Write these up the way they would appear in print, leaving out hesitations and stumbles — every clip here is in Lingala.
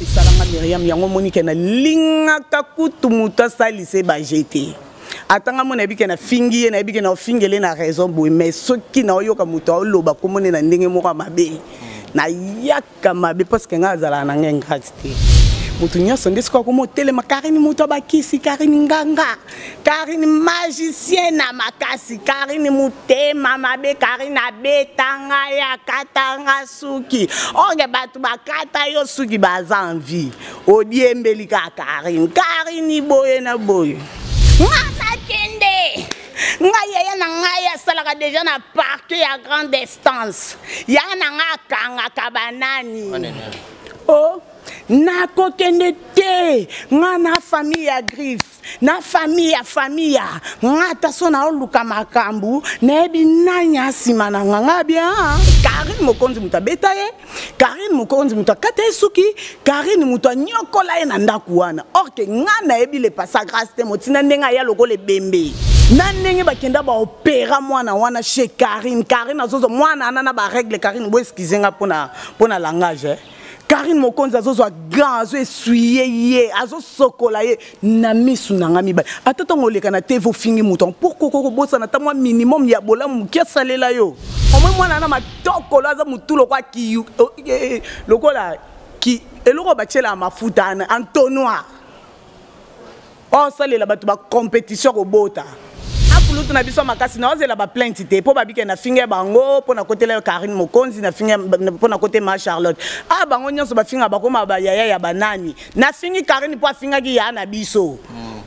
Esalanga Myriam yango omoni ke nalingaka kutu moto asalise baje te. Ata nga mo nayebi ke nafingi ye, nayebi ke naofingele na raison boye, mais soki naoyoka moto aoloba komone na ndenge moko ya mabe, nayaka mabe parce que nga azalaka na ngai ingrate te. Moto nyonso nde soki akoma otelema Karine moto abakisi, Karine nganga, Karine magicien na makasi, Karine motema mabe, Karine abeta ngai, akata nga suki. Orge bato bakata yo suki baza en vie, odiembeli kaka Karine, Karine boye na boye. Nga nakende, nga yaya na ngai asalaka deja na parquet ya grande instance, yaya na ngai akangaka banani. Oh, nakokende te, nga na famille ya griffe, na famille ya famille ya nga, ata so naoluka makambo nayebi nani asima na nga. Nga bien, Karine Mokonzi moto abeta ye, Karine Mokonzi moto akata ye suki, Karine moto anyokola ye na ndako wana. Or ke nga nayebi le passa grâce te, motina ndenge aya lokola ebembe na ndenge bakenda baopera mwana wana chez Karine. Karine azozwa mwana wana na barègle. Karine, bo excuse nga mpona langage, eh. Karine Mokonzi azozwa gant, azo essuyer ye, azosokola ye na misu na nga mibale. Ata ntango oleka na TV ofingi moto, pourquoi okobosana ata mwa minimum ya bolamu moke asalela yo? Omoi mwana na matokolo aza motu lokola kiyu, lokola ki eloko batielaka mafuta wana entonnoir, osalela bato ba compétition kobota akulutu na biso makasi. Naozela ba plainte te mpo babike na finge bango mpo na kotela yo Karine Mokonzi, na finge mpo na kote ma Charlotte. Ah, bango nyonso bafinga bakoma bayaya ya banani. Nafingi Karine mpo afingaki ya na biso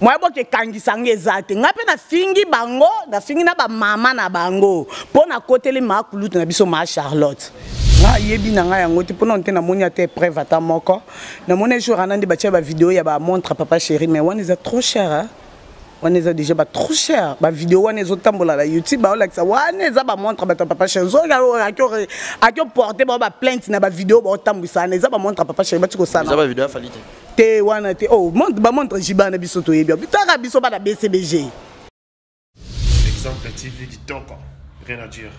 moya boke ekangisa nga eza te. Ngai mpe nafingi bango, nafingi na bamama na bango mpo na koteli ma kulutu na biso ma Charlotte. Nga ayebi na ngai yango te mpona te namoni ata épreuve ata moko. Namoni jour wana nde batia bavideo ya bamontre papa chéri, mais wana eza trop cher, hein? Wana eza déjà ba trop cher. Bavideo wana ezotambola na YouTube, baolakisa wana eza bamontre bato ya papa chéri. Soki aki oporte bao baplainte na bavideo baotambwisa wana eza bamontre papa chéri, bati kosala te wana te. Oh, bamontre jiba na biso toyebi bitaka biso bana BCBG. Exemple TV kitoko, rien à dire.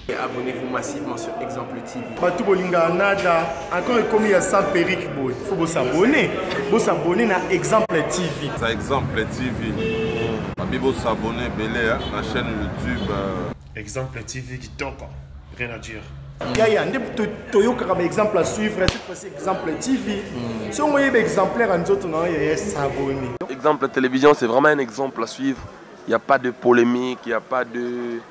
Abonnez-vous massivement sur Exemple TV. Bato bolingaka nada encore ekomi ya sans perruque boye, faut bosabone, bosabone na Exemple TV. Ça, Exemple TV babi, bosabone ebele na chaîne YouTube. Exemple TV kitoko, rien à dire. Yaya nde toyokaka baexemple à suivre, cette fois-ci Exemple TV. Soki oyebi exemplaire ya nzoto na yo, yaya, s'abonner. Exemple Télévision, c'est vraiment un exemple à suivre. Il n'y a pas de polémique, il n'y a pas de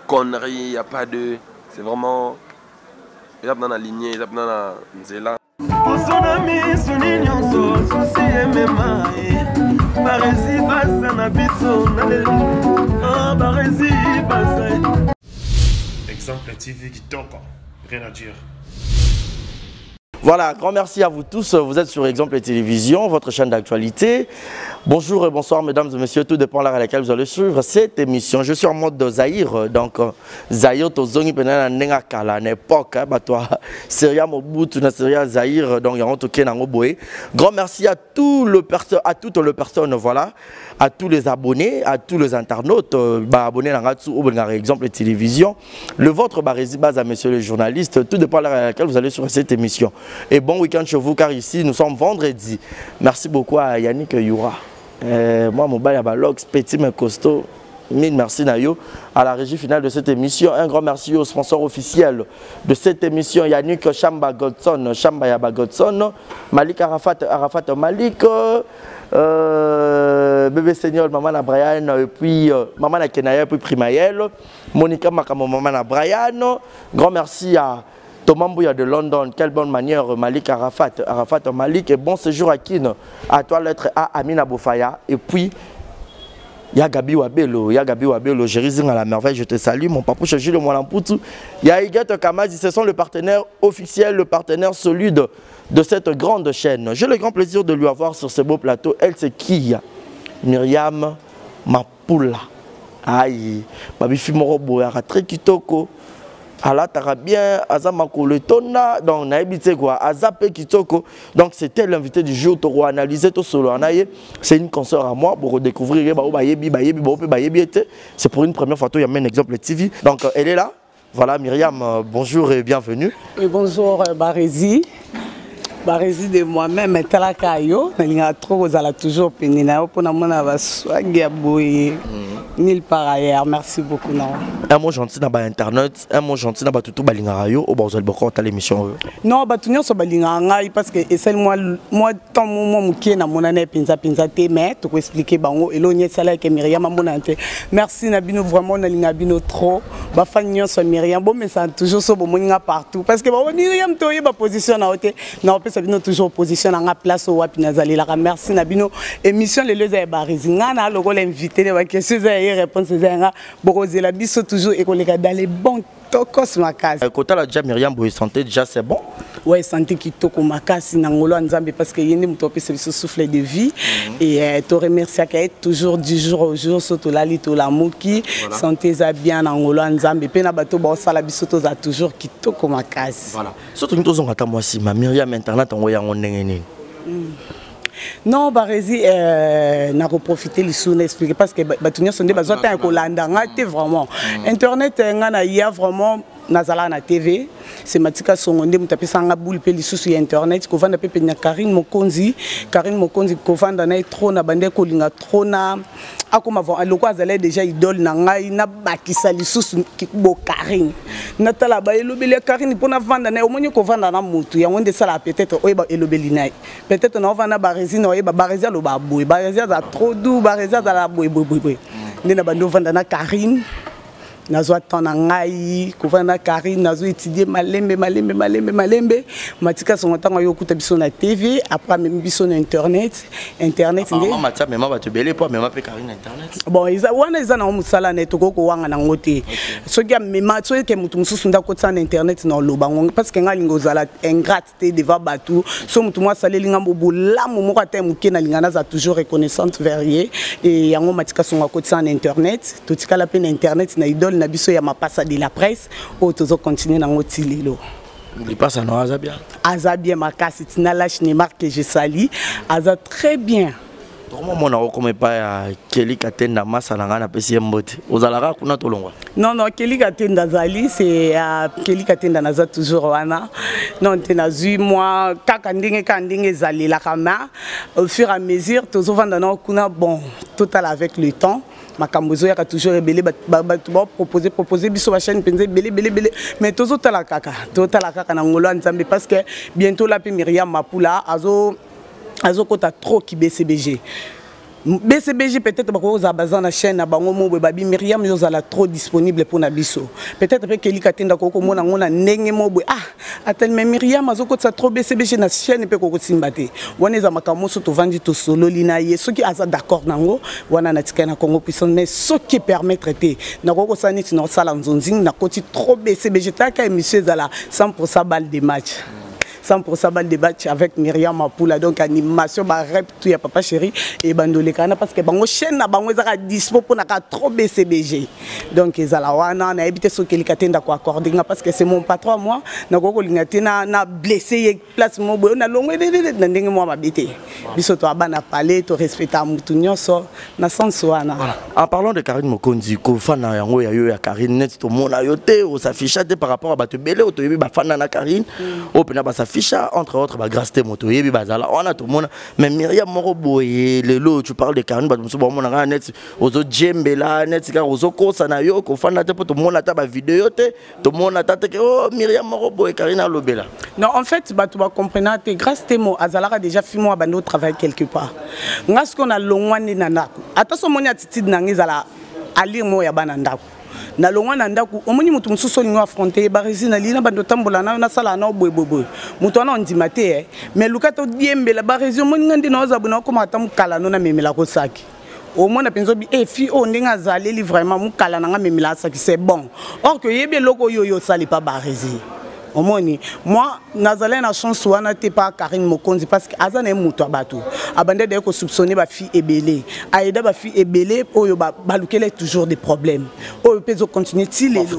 conneries, il n'y a pas de... C'est vraiment... Il y a dans la lignée, il y a dans la nzela. Poso na miso ni nyonso susi emema ye baresi baza na biso na lelo. Ah, baresi baza. Exemple TV kitoko, rien à dire. Voilà, grand merci à vous tous. Vous êtes sur Exemple Télévision, votre chaîne d'actualité. Bonjour et bonsoir, mesdames et messieurs. Tout dépend de l'heure à laquelle vous allez suivre cette émission. Je suis en mode Zaïre. Donc, Zaïre, tozongi pena na ndenge kala, na époque, hein, bato, Seria Mobutu, na Seria Zaïre. Donc, il y a un token en boé. Grand merci à tout le perso, à toutes les personnes, voilà, à tous les abonnés, à tous les internautes, bah, abonnés dans Exemple Télévision. Le vôtre, Barési Baza, messieurs les journalistes, tout dépend de l'heure à laquelle vous allez sur cette émission. Et bon week-end chez vous, car ici, nous sommes vendredi. Merci beaucoup à Yannick Yura. Moi, mon bail à Balox, petit mais costaud. Mille merci Nayo à la régie finale de cette émission. Un grand merci au sponsor officiel de cette émission, Yannick Chamba Godson, Chamba Yaba Godson, Malik Arafat, Arafat Malik, Bébé Seigneur, Maman na Brian, et puis Maman na Kenaya, et puis Primaël, Monica Makamo, Maman na Brian. Grand merci à Thomas Mbouya de London, quelle bonne manière, Malik Arafat, Arafat Malik, et bon séjour à Kin, à toi lettre A, Amina Bofaya, et puis Ya Gabi Wabelo, Ya Gabi Wabelo, Jérusalem à la merveille, je te salue, mon papouche Jules Mwalamputu, Ya Huguette Kamazi, ce sont le partenaire officiel, le partenaire solide de cette grande chaîne. J'ai le grand plaisir de lui avoir sur ce beau plateau, elle c'est qui? Myriam Mapula. Aïe, babi fimoro boyara très kitoko. Alataka bien, aza makolo etonda, donc nayebi te quoi, aza pe kitoko. Donc c'était l'invité du jour, to analyser to solo anaye, c'est une consœur à moi pour redécouvrir ba ba yebi ba yebi ba pe ba yebi été. C'est pour une première fois, il y a un exemple TV. Donc elle est là. Voilà Myriam, bonjour et bienvenue. Oui, bonjour Barési. Baresi de moi-même, etalaka yo, nalingaka trop kozala toujours pene na yo mpo namona baswagi ya boye nulle part ailleurs. Merci beaucoup. Non, un mot gentil na bainternet, un mot gentil na bato tu balingaka yo oyo bazwa liboko otala émission oyo. Non, bato nyonso balingaka ngai, parce que esali mwa temps mwa mokie namonana ye mpenza mpenza te, mais tokoexpliquer bango eloko nini esalaki Miriam amonana te. Merci na bino, vraiment nalingaka bino trop. Bafani nyonso ya Miriam, bomesana toujours so bomoni nga partout, parce que bango Miriam toyeba position na yo te. Naopesa bino toujours position na nga, place oyo wapi nazalelaka. Merci na bino. Émission lelo eza ya Baresi, nga na lokola invité ne, baquestion eza ya ye, réponse eza ya nga. Bokozela biso toujours, ekoleka dans les bons tokos makasi. Kotala déjà Myriam boye, santé déjà c'est bon? Ouais, santé kitoko makasi na ngolo ya Nzambe, parce que ye nde moto apesa biso souffle de vie et toremerciaka ye toujours du jour au jour. So tolali, tolamuki, santé eza bien na ngolo ya Nzambe, mpe na bato baosala biso tozala toujours kitoko makasi. Voilà, so tolingi tozonga ata mwa nsima, Myriam, internet yango ndenge nini? Non, Baresi, nakoprofite lisusu na expliquer, parce que bato nyonso nde bazwa ntango ya kolanda nga te. Vraiment, internet, nga na ya vraiment nazalaka na TV. Se Matika Songo nde moto apesanga boule mpe lisusu ya internet, kovanda mpe pene ya Karine Mokonzi. Karine Mokonzi, kovanda na ye trop, na bande kolinga trop na akoma loko azalaki déjà idole na ngai. Nabakisa lisusu bo Karine, natala baelobeli ya Karine mpo navanda na ye. Omoni, kovanda na motu yango nde esalaka peut-être oyeba elobeli na ye. Peut-être naovanda Baresi, na oyeba Baresi aloba boye, Baresi azala trop doux, Baresi azala boye boye boye boye. Nde na bandi ovanda na Karine, nazwa temps na ngai kovanda na Karine, nazo étudie malembe malembe malembe malembe. Matika Songo, ntango ayo okuta biso na TV, après amemi biso na internet. Internet nde Matia amema bato ebele mpo amema mpe Karine na internet. Bon, eza wana, eza nango mosala na ye, tokoki kowanga nango te. Soki amema, soki ke motu mosusu nde akotisa na internet, na oloba ngo, parce que ngai alingi ozala ingrate te devant bato. So motu moko asaleli nga bolamu moko, ata ya moke, nalinga naza toujours reconnaissante vers ye. E yango Matika Songo akotisa na internet, totikala mpe na internet na idole na biso ya mapasa de la presse oyo tozocontinue nango ti lelo. Lipasa no aza bien? Aza bien makasi, tina Lache Neymar que je sali, aza très bien. Tokomomona okoma epai ya Keli Katenda, masa na ngai, napesi ye mbote. Ozalaka kuna, tolongwa? Non, Keli Katenda azali, c'est Keli Katenda, naza toujours wana. Non te, nazwi mwa kaka ndenge kaka ndenge ezalelaka, ma au fur et à mesure tozovanda nao kuna. Bon, totala avec le temps, makambo ezoyaka toujours ebele, bato baopropose propose biso bachaîne mpenza ebele ebele ebele, mais tozotala kaka, totala kaka na ngolo ya Nzambe, parce que bientôt la mpe Myriam Mapula azo azokota trop ki BCBG. BCBG, peut-être bakozala baza na chaîne na bango mo boye, babi Myriam yo ozala trop disponible mpona biso. Peut-être mpe Kelika te, ndako okomona yango na ndenge mo boye, ah atali, mais Myriam azokotisa trop BCBG na chaîne mpe kokosimba te. Wana eza makambo moso tovandi, tosololi na ye. Soki aza d'accord nango wana, natikali na Congo Puissance. Mais soki permettre te, nakoki kosala neti naosala nzonzing, nakoti trop BCBG, taka émission ezala 100 balle de match, 100% balle de match avec Myriam Mapula. Donc animation, ba rep tout ya Papa Chéri et bandoleka wana, parce que bango chaîne na bango ezaka dispo mpona ka trop BCBG. Donc ezala wana, nayebi te soki elika te ndako accorde nga, parce que c'est mon patron à moi. Nakoki kolinga te na blessé ye place mo boye, nalongwe na ndenge mwa mabe te. Biso to abana pale, torespecta mutu nyonso na sens wana. Voilà. En parlant de Karine Mokonzi, kofana yango ya yo ya Karine, neti tomona yo te, osafisha te par rapport à bato ebele oyo toyebi bafanda na Karine, oyo mpena basafisha, entre autres bagrâce te, moto oyebi bazala wana tomona. Mais Myriam moko boye, lelo tu parles de Karine, bato mosusu baomona kaka neti ozojembela, neti kaka ozokosa na yo kofanda te, mpo tomona ata bavideo te, tomona ata te ke o Myriam moko boye Karine alobela. Non, en fait, bato bacomprena te. Grâce Temo azalaka déjà fi moko abandi otravaille quelque part. Nga sikoyo nalongwa nde na ndako. Ata so omoni attitude na nga ezala alire moko ya bana ndako, nalongwa na ndako. Omoni, moto mosusu olingi affronte ye, Baresi, nalingi na bando otambola nayo, nasala nao boyeboyeboye, moto wana ondima te. Mais luka todiembela Baresi, omoni nga nde naoza boye, naokoma ata mokala no namemelako saki. Omona mpenza obi e fi oyo ndenge azaleli vraiment mokala na nga memela asaki, c'est bon. Or que oyebi eloko oyo oyo osali pa Baresi. Omoni, moi nazalaki na chance wana te pa Karine Mokonzi, parce que aza na ye moto ya bato, abandi daye kosoupçonne bafille ebele, ayeda bafille ebele oyo balukeli toujours des problèmes, oyo mpe ezocontinue ti lelo.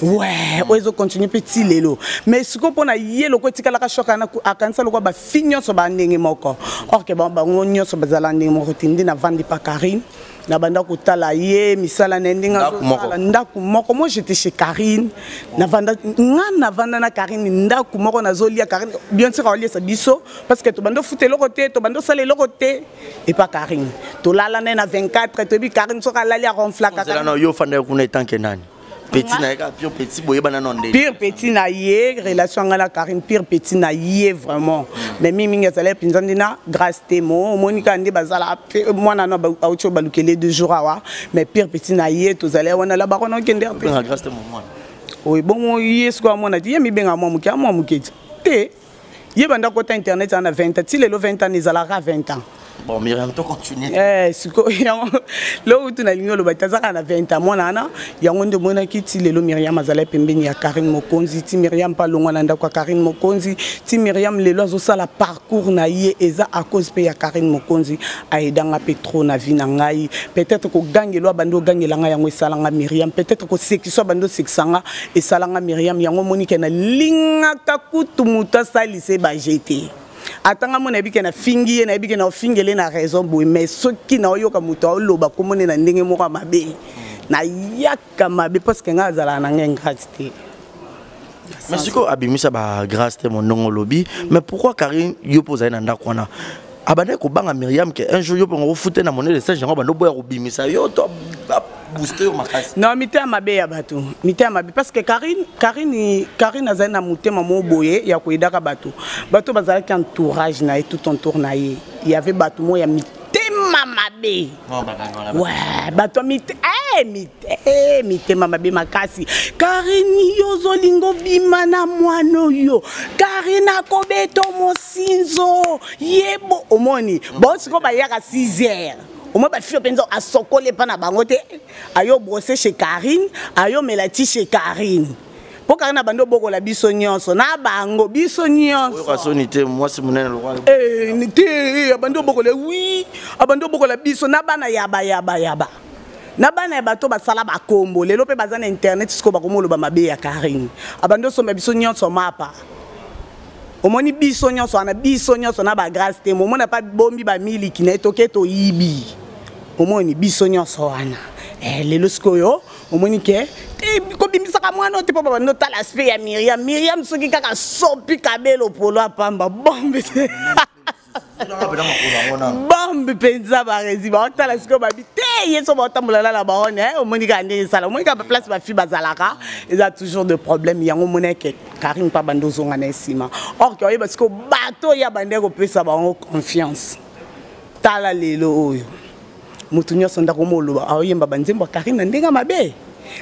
Ouais, oyo ezocontinue mpe ti lelo. Mais sikoyo mpo na ye loko etikalaka choc, akanisa lokwa bafille nyonso bandenge moko, or que bango nyonso bazala ndenge moko te. Nde navandi pa Karine. Nabanda kotala ye misala na ye ndenge azosala ndako moko. Moi, j'étais chez Karine, navanda nga navanda na Karine ndako moko, nazolia Karine, bien sûr aoliesa biso parce que tobanda ofuta eloko te, tobanda osala eloko te epa Karine. Tolala naye na 24, toyebi Karine soki alali aronflaka. Yo ofandaki kuna etanke nani? Petit na ye kaka, pire petit, boyebana no ndenge? Pire petit na ye, relation nga na Karine, pire petit na ye vraiment. Mais mingimingi azalaki mpenza nde na Grâce Temo. Omoni kaka nde bazala mwana no auti obalukele 2 jours awa, mais pire petit na ye tozalaki wana la bakona okende. Grâce Temo mwana? Oyo bongo ye sikoyo amwana ti ye mibenga mwa moke, amwa moke ti te. Ye banda kota internet ana 20 ans, ti lelo 20 ans ezalaka 20 ans. Bon, Myriam, to continue. Eh, sikoyo yango loko kutu nalingi oloba te, azaka na 20 ans mwana wana. Yango nde omonaki ti lelo Myriam azalaki pembeni ya Karine Mokonzi, ti Myriam mpe alongwa na ndako ya Karine Mokonzi, ti Myriam lelo azosala parcours na ye, eza à cause mpe ya Karine Mokonzi. Ayedanga mpe trop na vie na ngai. Peut-être kogangela abandi ogangela ngai, yango esalanga Myriam. Peut-être kosekisa abandi osekisa nga, esalanga Myriam. Yango omoni ke nalingaka kutu moto asalisa baje te. Ata nga mo nayebi ke nafingi ye, nayebi ke na ofingele na raison boye, mais soki naoyoka moto aoloba komone na ndenge moko ya mabe, nayaka mabe parce que ngai azalaka na ngai ingrate te. Mais sikoyo abimisa bagrâce te mondongo olobi, mais pourquoi Karine, yo mpo ozali na ndako wana, abandaki kobanga Myriam ke un jour yo mpe ngokofute na monnaie de singe, yango abandi oboya kobimisa yo to booster yo makasi? Non, mitema mabe ya bato, mitema mabe, parce que Karine azali na motema moko boye ya koyedaka bato. Bato bazalaki entourage na ye, tout entour na ye, il y avait bato moko ya mitema mabe. Ouais, bato ya mitema mabe makasi. Karine, yo ozolinga obima na mwana oyo, Karine akobeta mosinzo yebo. Omoni bao sikoyo bayaka 6 heures, omoi bafio mpenza asokoli epa na bango te, ayo brosse chez Karine, ayomela ti chez Karine, mpo Karine abandi obokola biso nyonso na bango, biso nyonso. Oyoka soni te, mwasi monene lokwa? Te, abandi obokola, oui, abandi obokola biso na bana yaba yaba yaba, na bana ya bato basala bakombo lelo mpe baza na internet. Sikoyo bakomi oloba mabe ya Karine. Abandi osomba biso nyonso mapa. Omoni biso nyonso wana, biso nyonso na bagrâce te, momona mpa bombi bamiliki na ye, toke toyibi. Omoni biso nyonso wana. Lelo sikoyo omoni ke te kobimisaka mwana oyo te, mpo babandi otala aspect ya Miriam. Miriam soki kaka sopi kabelo polo apamba bombe te, bombe mpenza. Baresi baotala sikoyo babi te, ye so baotambola na baone. Omoni kaka ndenge esala, omoni kaka baplace bafi bazalaka, eza toujours de problème. Yango omoni eke Karine mpa bandi ozonga na nsima, or ke oyeba sikoyo bato oyo abandi kopesa bango confiance. Tala lelo oyo motu nyonso ndako moloba aoyemba banzembo ya Karine na ndenge mabe.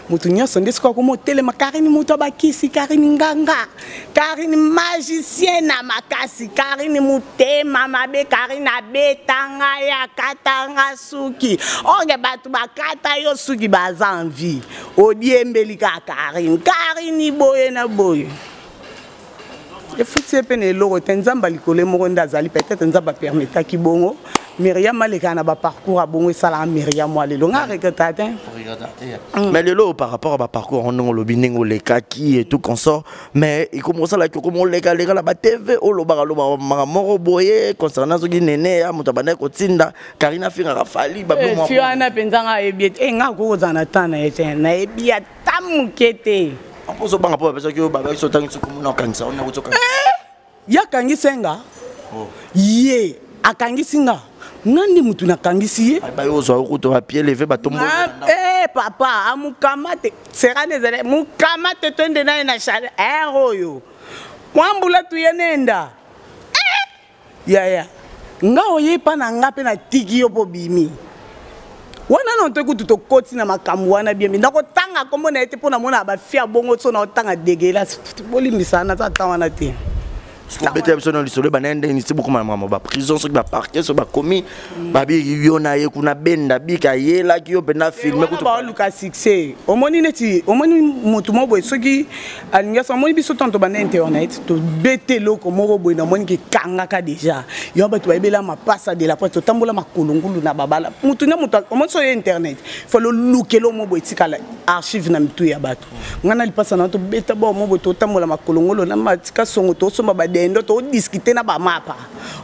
Motu nyonso nde sikoyo akoma otelema Karine moto abakisi, Karine nganga, Karine magicien na makasi, Karine motema mabe, Karine abetanga ye, akatanga suki. Orge bato bakata yo suki baza envie, odiembeli kaka Karine, Karine boye na boye. Efuti ye mpe na eloko te. Nzambe likolo moko nde azali, peut-être Nzambe apermetaki bongo Miriam alekaka na baparcours ya bongo, esalaka Miriam wa lelo nga regretta te. Mais lelo, par rapport à baparcours yango, ndenge olobi, ndenge olekaki et tout consort, mais ekomi osalaki, okomi olekaleka na batv, olobaka lobaka makambo moko boye concernant soki nene ya moto abandaki kotinda Karine afingaka Fali. Fi wana mpenza nga ayebi ete nga akoki kozala na temps na ye te, nayebi ata moke te. Mpo ozobanga mpo bapesaki yo babaki so otangi soki omona okangisa ona kuti okangisa. Ye akangisi nga, ye akangisi nga, nga nde mutu nakangisi ye. Bayo ozwa yo kutu bapied levé batombo. Papa amukama te, serane ezali mukama te, twende naye na chale aire oyo mwambula tuye nenda. Yaya nga oye epa na nga mpe natiki yo mpo bimi wana na te kutu tokoti na makambo wana biembi. Nakotanga nkombo na ye te mpo namona bafia bongo so naotanga degelasi, bolimbisa, naza ta wana te. Obetela biso na lisolo ebanda ndenge nisi bokoma na makambo baprison, soki baparquet, soki bakomi babi yo na ye kuna benda bika ayelaki yo mpenza filme kutu. Baoluka succès. Omoni neti omoni motu moko boye soki alingi asa, omoni biso ntango tobanda internet, tobete eloko moko boye, namoni kekangaka déjà yo bato bayebela mapasa de la presse, totambola makolo ngulu na babala, motu na motu. Omoni so oyo internet fale olukela mo boye, etikala archive na mitu ya bato. Ngai na lipasa na tobeta bao mo boye, totambola makolo ngolo na matika songo, tosomba badendo, todiskute na bamapa.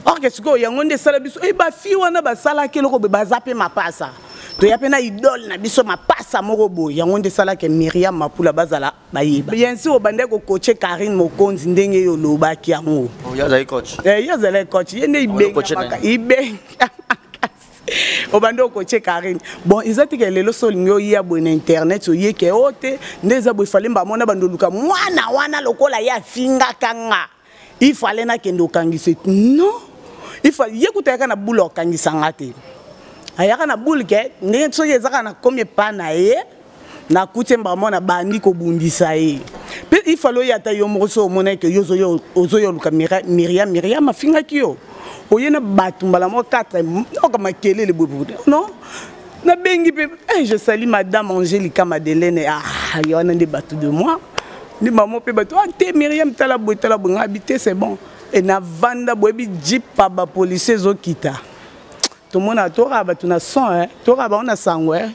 Or ke sikoyo yango nde esala biso e bafi wana basalaki eloko boye, baza mpe mapasa. Toya mpe na idole na biso mapasa moko boye. Yango nde esalaka Miriam Mapula bazala bayeba. Bien sûr, obandaki kokoche Karine Mokonzi ndenge yo olobaki yango. Oh, ye azali coach. Eh, ye azalaki coach. Ye nde coach ibenga obandi okoche Karine. Bon, eza te ke lelo so olingi oya boye na internet, oye ke o te nde eza boye. Fale mbamona bando oluka mwana wana lokola ye afingaka nga, il fallait nakende okangisa. Non, il fallait ye kuta yaka na bula okangisa nga te. Ayaka na bule ke ndenge soki ezaka na komi epa na ye, nakuti mbamo na bandi kobundisa ye. Mpe il fallait oya ata yo moko, so omona ke yo ozoya oluka Miriam. Miriam afingaki yo, oye na bato mbala moko 4, oka makelele boye. Non, nabengi mpe eh, je salue madame Angélika Madeleine. Ah, ye wana nde bato de moi, nde mamo mpe bato. Ah te, Miriam, tala boye, tala boye. Ngai abi te, c'est bon. E navanda boyebi jipa bapolisier ezokita, tomona toka bato na son, eh, toka bango na sango, eh.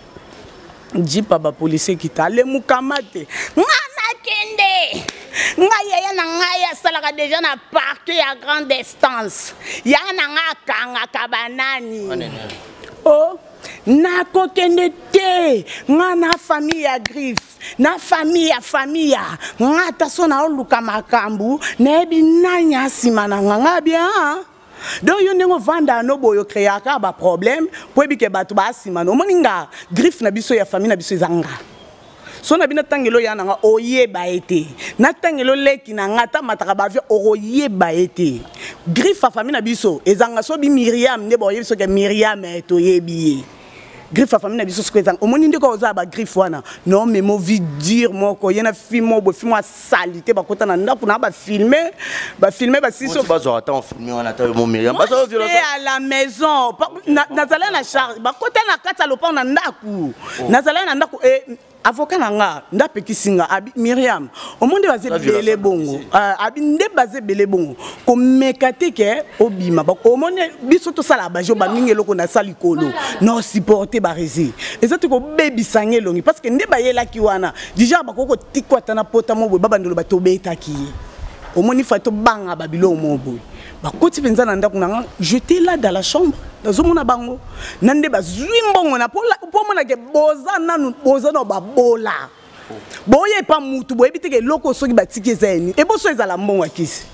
Jipa bapolisier ekita, alemukama te. Nga nakende, ngai yaya na ngai asalaka deja na parquet ya grande instance. Yaya na ngai akangaka banani. O nakokende te. Nga na famille ya Griffe, na famille ya famille ya nga, ata so naoluka makambo, nayebi nani asima na nga. Nga bien. Donc yo ndenge ovanda no boye, ocréaka baproblème mpo yebi ke bato baasima no. Omoni nga, griffe na biso ya famille na biso eza nga. So na bino ntangelo ya na nga, oyeba ye te. Na ntangelo leki na nga ata mataka baavion, okoyeba ye te. Griffe ya famille na biso ezanga. So bi Miriam nde baoyebi, soki Miriam, eh, toyebi ye. Griffe ya famille na biso sikoyo ezanga. Omoni ndeko oza ya bagriffe wana, non memo vie dure moko ye na fille moko boye, fille moko asali te. Bakota na ndako na bafilme, bafilme basisi. Bazwaka ntango filme wana, ata yo mo Miriam bazwa violence à la maison. Nazalaki na charge, bakota na kati ya lopango na ndako. Nazalaki na ndako e avocat na nga nde apekisi nga. Abi Miriam, omoni nde baza ebele bongo. Abi nde baza ebele bongo, komeka te ke obima. Omoni biso tosala bajo bamingi, eloko nasala likolo na supporte baresi eza te kobebisa nga elongi, parce que nde bayelaki wana déjà bakoki kotikwa ata na pota mo boye, babandelo bato obetaki ye. Omoni, fa tobanga babiloko mo boye. Bakoti mpenza na ndako na nga, j'étais là dans la chambre, nazomona bango na nde bazwi mbongo na mpo omonake boza nanu, boza na babola boye epa mutu, boyebi teke eloko soki batiki eza yeni eboso ezala mbongo ya kisi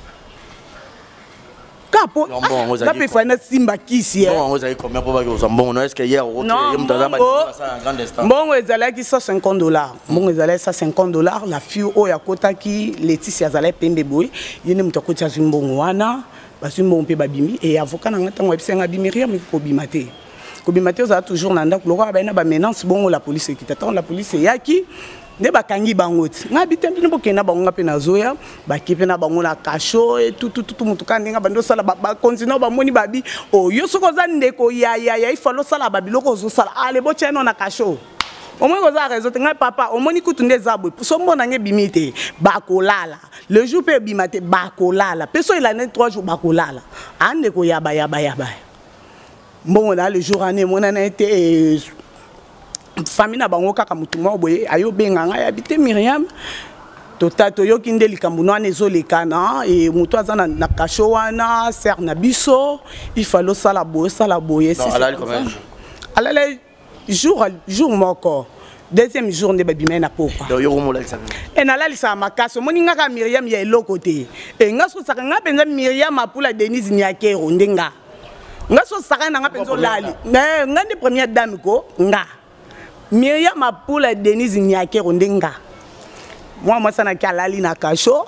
ka po nga mpe fai nasimba kisi. Mbongo yango ezali combien mpo baki kozwa mbongo no? Est ce que hier Non, ye moto aza basala na grande instance? Mbongo ezalaki 150 dollars. Mbongo ezalaki 150 dollars. La fille oyo akotaki, Leticia, azalaki pembe boye, ye nde moto akoti, azwi mbongo wana. Bazwi mbongo mpe babimi. E avocat na nga, ntango ayebisi nga, abi Miriam, kobima te, kobima te, ozala toujours na ndako lokola baye na bamenance. Bongo la police ekita. Ntango la police eyaki nde bakangi bango ti nga bi te, bino bokende na bango, nga mpe nazoya. Bake mpe na bango na kasho tutututu. Motu kaka ndenge bandi osala, bakontinue, bamoni babi o yo soki oza ndeko yayaya, ifale osala babiloko ozosala. Ale botya no na kasho. Omoni koza raison te. Ngai papa, omoni kutu nde eza boye, so mbona nge ebimi te, bakolala. Le jour mpe ebima te, bakolala. Mpe so elandi 3 jours, bakolala. Andeko yaba yaba yaba mbongo na le jour wana emonana ete famille na bango kaka motu moko boye ayobenga ngai, abi te Miriam, tota toyoki nde likambo no wana ezolekana e moto aza na kasho wana, sere na biso, il fallait osala boye, osala boye. Non, alali combien de jours? Alala jour moko. Deuxième jour nde babima ye na pokwa. Donc yo komolalisa? E nalalisaka makasi. Omoni nga kaka Miriam ya eloko te. E nga so osaka nga mpenza Miriam Apula Denise Niakero nde nga. Nga so osaka na nga mpenza olali. Mais nga nde première dame ko nga. Miriam Apula Denise Niakero nde nga. Mwa mwasi anaki alali na kasho.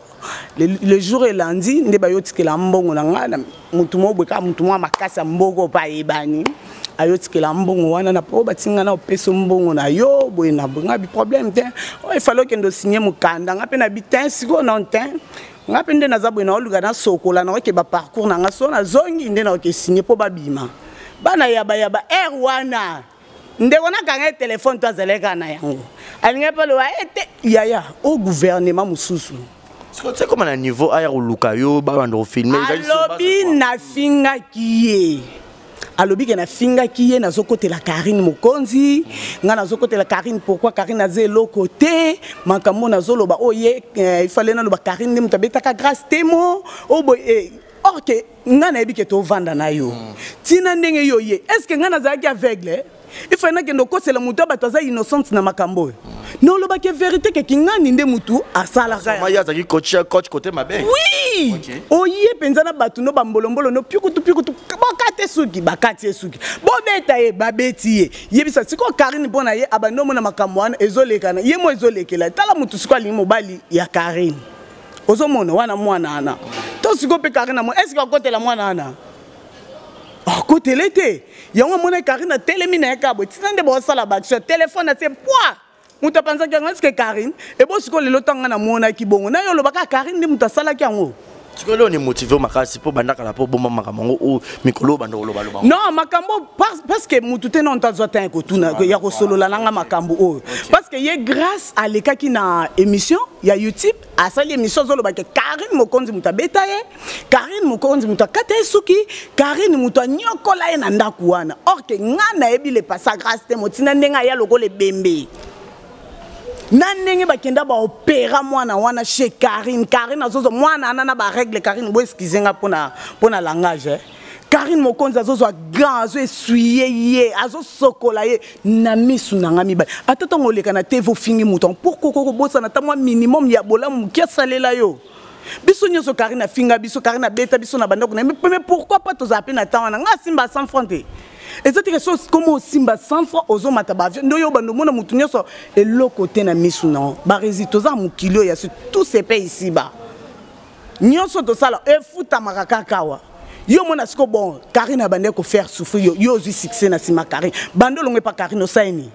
Le jour elandi nde bayotikela mbongo na nga na motu moko boye, kaka motu moko makasi ya mboko mpe ayebani, ayotikela mbongo wana na po batinga na opesa mbongo na yo boye na boye. Nga bi problème te. Oyo efale okende osigne mokanda, nga mpe na bi te sikoyo non te. Nga mpe nde naza boye, naoluka nasokola, naoke baparcours na nga, so nazongi nde naoke signe mpo babima bana yabayaba aire wana. Ndeko nakanga ye telefone to azalaki kaka na yango, alingi mpe aloba ete yaya o gouvernement mosusu. Sikoyo tia koma na niveau aya koluka yo, babanda kofilme. Alobi nafingaki ye, alobi ke nafingaki ye, nazokotela Karine Mokonzi. Ngai nazokotela Karine pourquoi? Karine aza eloko te. Makambo nazoloba oyo ye, ifale naloba Karine nde moto abetaka Grâce Temo oyo boye. Or que ngai nayebi ke tovanda na yo ntina ndenge yo ye, est ce que ngai nazalaki aveugle? Il fallait nakende okosela motu ya bato aza innocente na makambo oyo. Nolobaki vérité ke kingani nde motu asalaka. Ye azalaki coach, coach côté mabe. Oui. Oye mpenza na bato no bambolombolo no piukutu piukutu, bakate suki, bakati ye suki, bobeta ye, babeti ye. Yebisa sikoyo Karine mpo na ye abandi omona makambo wana ezolekana ye mo ezolekela. Tala motu sikoyo alingi mobali ya Karine, ozomona wana mwana wana to sikoyo mpe Karine amo estce akotela mwana wana, akotele te. Yango amona Karine atelemi na ye kaka boye, ntina nde baosala baaction, telefone atie poi moto apanzaki yango. Eske Karine ebo sikoyo lelo ntango ngai namonaki bongo na yo olobaka Karine nde moto asalaki yango? Sikoyo leo ni motive makasi mpo banda kala mpo obomba makambo yango oyo mikolo oyo banda kolobaloba. Non, makambo parce que motu te non azwa temps ya kotuna, ya kosolola nanga makambo oyo, parce que ye Grâce alekaki na émission ya YouTube, asali émission, azoloba ke Karine Mokonzi moto abeta ye, Karine Mokonzi moto akata ye suki, Karine moto anyokola ye na ndako wana. Or ke nga nayebi le pasa Grâce te, motina ndenge aya lokola ebembe na ndenge bakenda baopera mwana wana chez Karine. Karine azozwa mwana wana na barègle. Karine, bo excuse nga mpona langage, eh. Karine Mokonzi azozwa gant, azoessuye ye, azosokola ye na misu na nga mibale. Ata ntango oleka na tv ofingi moto, pourquoi okokobosana ata mwa minimum ya bolamu moke asalela yo? Biso nyonso, Karine afinga biso, Karine abeta biso na bandako na ye, mais pourquoi pas tozala mpe na temps wana? Nga asimba 100 franc te. Eza teke so koma osimba 100 franc, ozomata baavion nde oyo bando omona motu nyonso eloko te na misu na yo. Baresi, toza mokili oyo ya so, tout se paye ici bas. Nyonso tosala efutamaka kaka awa. Yo mona siko bon, Karine abandaki kofaire souffrir yo, yo ozwi succès na nsima Karine. Bando olongo epa Karine, osali nini?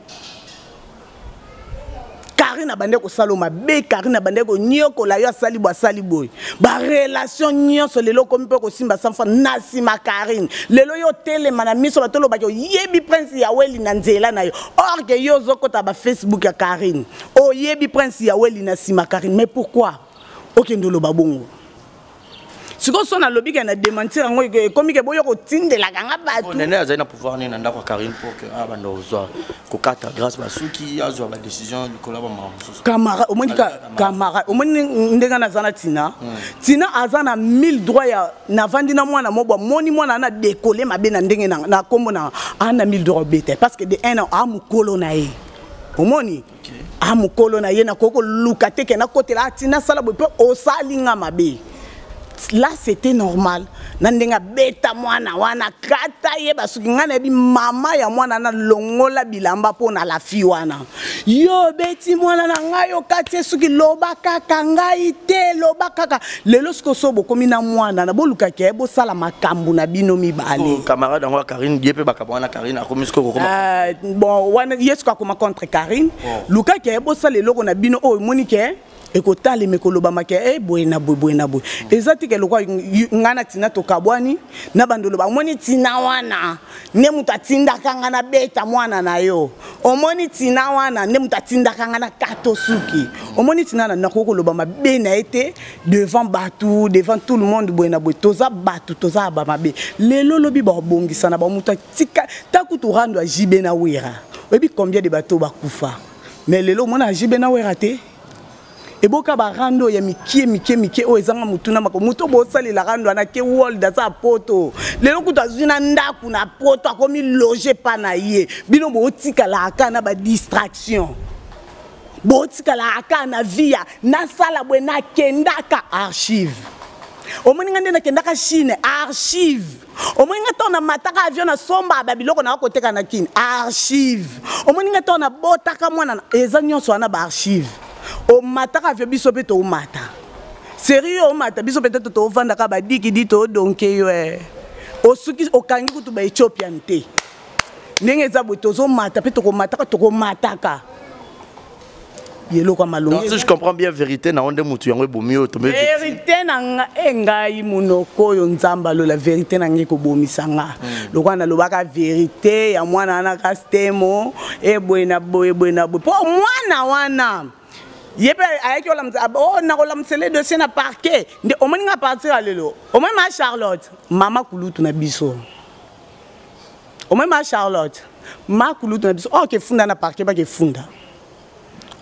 Karine abandaki kosala mabe, Karine abandaki konyokola yo, asali boye, asali boye, barelation nyonso. Lelo okomi mpe kosimba 100 franc na nsima Karine. Lelo yo otelema na miso bato, olobaki oyebi Prince Yaweli na nzela na yo, or ke yo ozokɔta bafacebook ya Karine, oyebi Prince Yaweli na nsima Karine. Mais pourquoi okende oloba bongo? Sikoyo so nalobi ke na démentir yango, ekomi ke boyo kotindelaka nga bato. Nene azali na pouvoir nini na ndako ya Karine pour que abanda kozwa kokata Grâce basuki, azwa badécision likolo ya bamakambo mosusu? Camarade, omoni camarade, omoni ndenge naza na Tina. Tina aza na mille droit ya navandi na mwana moko, amoni mwana ana décolle mabe na ndenge na nkombo na ana mille droit obeta, parce que de un an a mokolo na ye, omoni a mokolo na ye, nakoki koluka te ke nakotela atina asala boye mpe osali nga mabe. Là c'était normal na ndenge abeta mwana wana, kata ye basuki. Ngai nayebi mama ya mwana nalongola bilamba mpo na la fille wana. Yo obeti mwana na ngai, okati ye suki, loba kaka ngai te, loba kaka lelo. Sikoyo so bokomi na mwana na bolukaki ye, bosala makambo na bino mibale. Camarade yango ya Karine, ye mpe bakaba wana, Karine akomi sikoyo kokoma. Bon, wana ye sikoyo akoma contre Karine. Lukaki ye, bosala eloko na bino oyo omoni ke ekotalema, ekolobama ke e boye na boye, boye na boye. Eza te ke lokwa ngai na Tina tokabwani na bandolo, bamoni Tina wana nde moto atindaka ngai nabeta mwana na yo, omoni Tina wana nde moto atindaka ngai na kato suki, omoni Tina na nakoki koloba mabe na ye te devant bato, devant tout le monde. Boye na boye, toza bato, toza ya bamabe. Lelo lobi babongisa na bamoto atika ta kutu rando ya JB na Wera. Oyebi combien de bato bakufa? Mais lelo omona JB na Wera te. Eboka barando ya mike mike mike oyo ezanga motu na mako motu bosalela rando wana ke world aza poto. Lelo kutu azwi na ndako na poto, akomi loge pa na ye. Bino botikala aka na badistraction, botikala aka na vie ya nasala boye, nakendaka archive. Omoni nga nde nakendaka Chine, archive. Omoni nga ntango namataka avion, nasomba babiloko na koteka na Kini, archive. Omoni nga ntango nabotaka mwana, eza nyonso wana baarchive. Omataka avion, biso mpe toomata serie, omata, biso peut-être toovandaka badikidi, toodonke yo e osuki okangi kutu baethiopian te. Ndenge eza boye, tozomata mpe tokomataka, tokomataka eloko ya malongi. Si je comprends bien, vérité na onde mutu yango ebomi oyo tombe. Vérité na nga e ngai monoko oyo Nzambe alola, vérité na ngai ekobomisa nga. Lokola nalobaka vérité ya mwana wana kastemo eboye na boye, boye na boye, mpo mwana wana ye mpe ayaki olamisa o nakolamusela dossier na parquet. Nde omoni nga partir ya lelo, omoni ma Charlotte, mama kulutu na biso, omoni ma Charlotte, ma kulutu na biso oyo kefunda na parquet, bakefunda.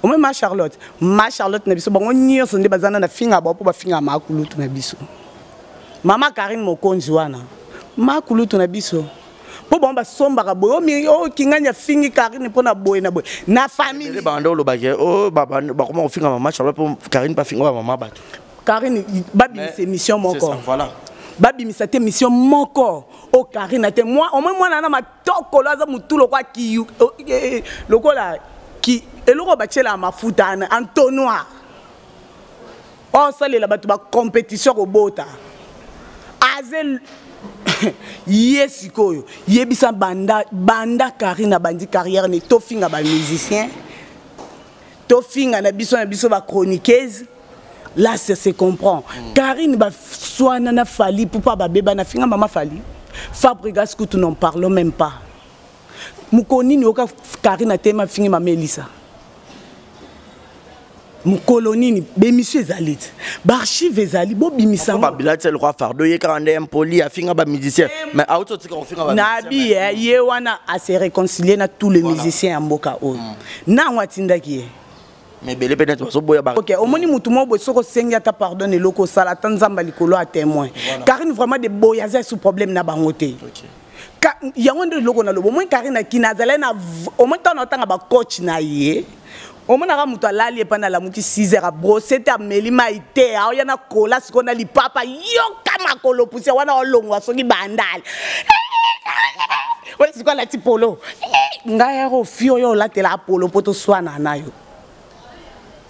Omoni ma Charlotte, ma Charlotte na biso, bango nyonso nde baza na finga bao mpo bafinga ma kulutu na biso. Mama Karine Mokonzi wana makulutu na biso mpo bango basombaka boye oyo oh, kingani afingi Karine mpo na boye na boye na famille banda olobaki oh, bakoma kofinga mama Charlotte mpo Karine bafinga bamama bato. Karine babimisa émission moko, babimisa te émission moko o Karine te moi au moins mwana na matokolo aza mutu lokola ki oh, eh, eh, lokola ki eloko batiela mafuta ana entonnoir osalela bato bacompétition kobota aze ye sikoyo yebisa banda banda Karine abandi carrière ne tofinga bamusicien, tofinga na biso na biso bachroniqueuse. Là, ça se comprend. Karine baswana na Fally Ipupa, babeba na finga mama Fally. Fabregas kutu, n'en parlons même pas. Mokolo nini oyoka Karine atema fingi mama Elisa? Mokolo nini? Bémission ezali te, baarchive ezali, bobimisa. Babila ti lokwa fardo ye kaka nde impoli, afinga bamusicien, mais auti otika kofinga. Nabi ye wana ase réconcilier na tous les musiciens ya mboka oyo. Nango atindaki ye. Mais ebele mpe neti bazoboya. Ok, omoni mutu moko boye, soki osengi ata pardon, eloko osala, ata Nzambe likolo ya témoin. Karine vraiment de boye aza sous problème na bango te. Yango nde eloko naloba. Omoi Karine akina azalaki na omoi ntango naotanga bacoach na ye, omonaka moto alali epai nalamuki 6 heures, abrose te, ameli mai te, aoya na kola sikoyo na lipapa, yoka makolo poussière wana, olongwa soki bandale wana, sikoyo alati polo. Ngai yako ofi oyo olatela polo mpo toswana na yo.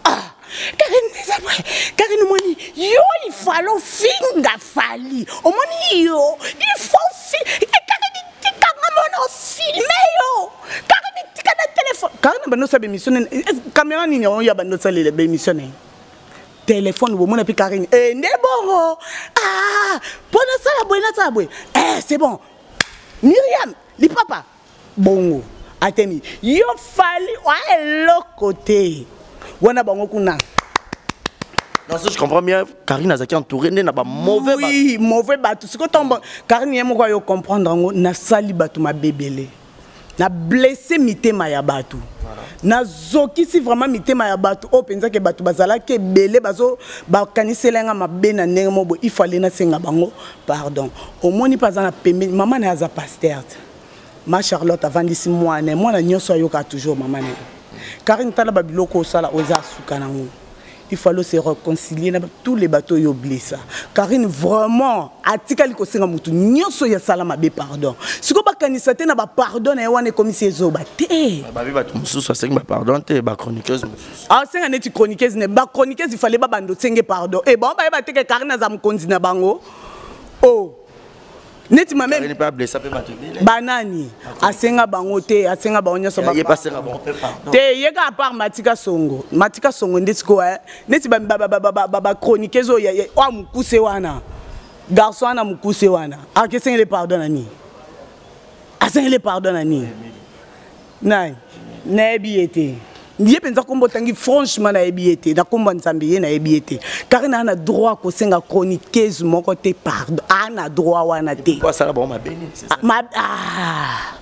Ah, Karine, eza boye. Karine, omoni yo, ifale ofinga Fally. Omoni yo, il faut fi Karine, tikanga mona ofilme yo. Karine, tika na telefone. Karine bando osala bémission nini? Caméra nini oyo ya bando osalela bémission nini? Telefone bomona mpe Karine e nde bongo. Ah, mpo nasala boye, nasala boye. Eh, c'est bon. Miriam lipapa bongo atemi yo Fally oa eloko te wana bango kuna. Non, si je comprends bien, Karine azalaki entouré nde na ba mauvais. Oui, mauvais bato. Sikoyo ntango Karine ye moko ayo comprendre yango, nasali bato mabebele, na blessé mitema ya bato, nazokisi vraiment mitema ya bato oyo mpenza ke bato bazalaki ebele bazo bakanisela nga mabe na ndenge moko boye. Il fallait nasenga bango pardon. Omoni mpe aza na pembeni mama na ye, aza pasteur te. Ma Charlotte avandisi mwana, mwana nyonso ayokaka toujours mama na ye. Karine, tala babiloko osala oyo eza asuka nango. Il fallait se réconcilier na tous les bateaux oyo blessa. Karine vraiment atikali kosenga motu nyonso oyo asala mabe pardon. Sikoyo bakanisa te na bapardon na ye wana ekomisi ezoba te. Babi bato mosusu asengi bapardon te, bachroniqueuse mosusu. Asenga neti chroniqueuse ne bachroniqueuse, il fallait babanda osenge pardon e bango bayeba te ke Karine aza mokonzi na bango. O neti mame. Karine mpe ablessa mpe bato ebele. Banani asenga bango te? Asenga bango nyonso. Ye mpe asenga bango mpe pardon. Te, ye kaka part Matika Songo. Matika Songo nde sikoyo neti bachroniqueuse oyo oyo mokuse wana, garçon wana mokuse wana, akesengeli pardon na nini? Asengeli pardon na nini? Nani nayebi ye te. Ye mpenza nkombo otangi, franchement nayebi ye te. Na nkombo ya Nzambe, ye nayebi ye te. Karine aa na droit kosenga chroniqueuse moko te pardon, aa na droit wana te. Po asala bango mabe nini, c'est ça? Ah.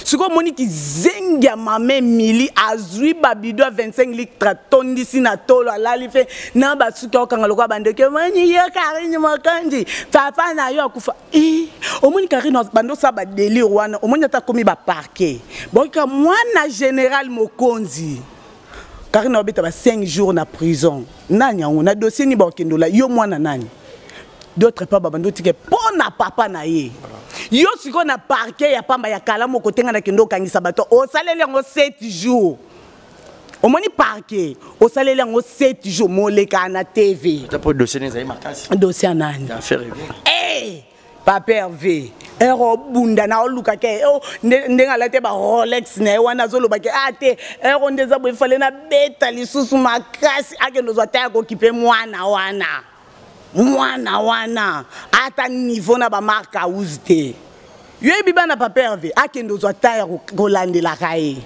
Sikoyo omoni kizengi ya mama Emili azwi babido ya 25 litre, atondisi na tolo, alali fe na basuki, akokanga lokola bandeke. Omoni yo Karine Mokonzi, papa na yo akufa. Eh, omoni Karine bando osala badelire wana. Omoni ata akomi baparke, boyoka mwana général Mokonzi. Karine abeta ba 5 jours na prison. Nani yango na dossier nini bakokendola yo mwana nani? D'autre part, babandi otike mpo na papa na ye. Yo sikoyo na parquet ya pamba ya kala moko te, ngai nakende okangisa bato, osaleli yango 7 jours. Omoni parquet osaleli yango 7 jours, moleka na TV. Ata po dossier ezali makasi. Dossier ya nani? Ya affaire Ebola. Hey! Papa Hervé ere obunda na oluka ke oh, ndenge alati ba Rolex na ye wana, azoloba ke a te ere nde eza boye, fale nabeta lisusu makasi, akende ozwa ta ya kokipe mwana wana. Mwana wana ata niveau na bamarke house te. Yoyebi bana papa Hervé, akende ozwa ta ya kolandelaka ye.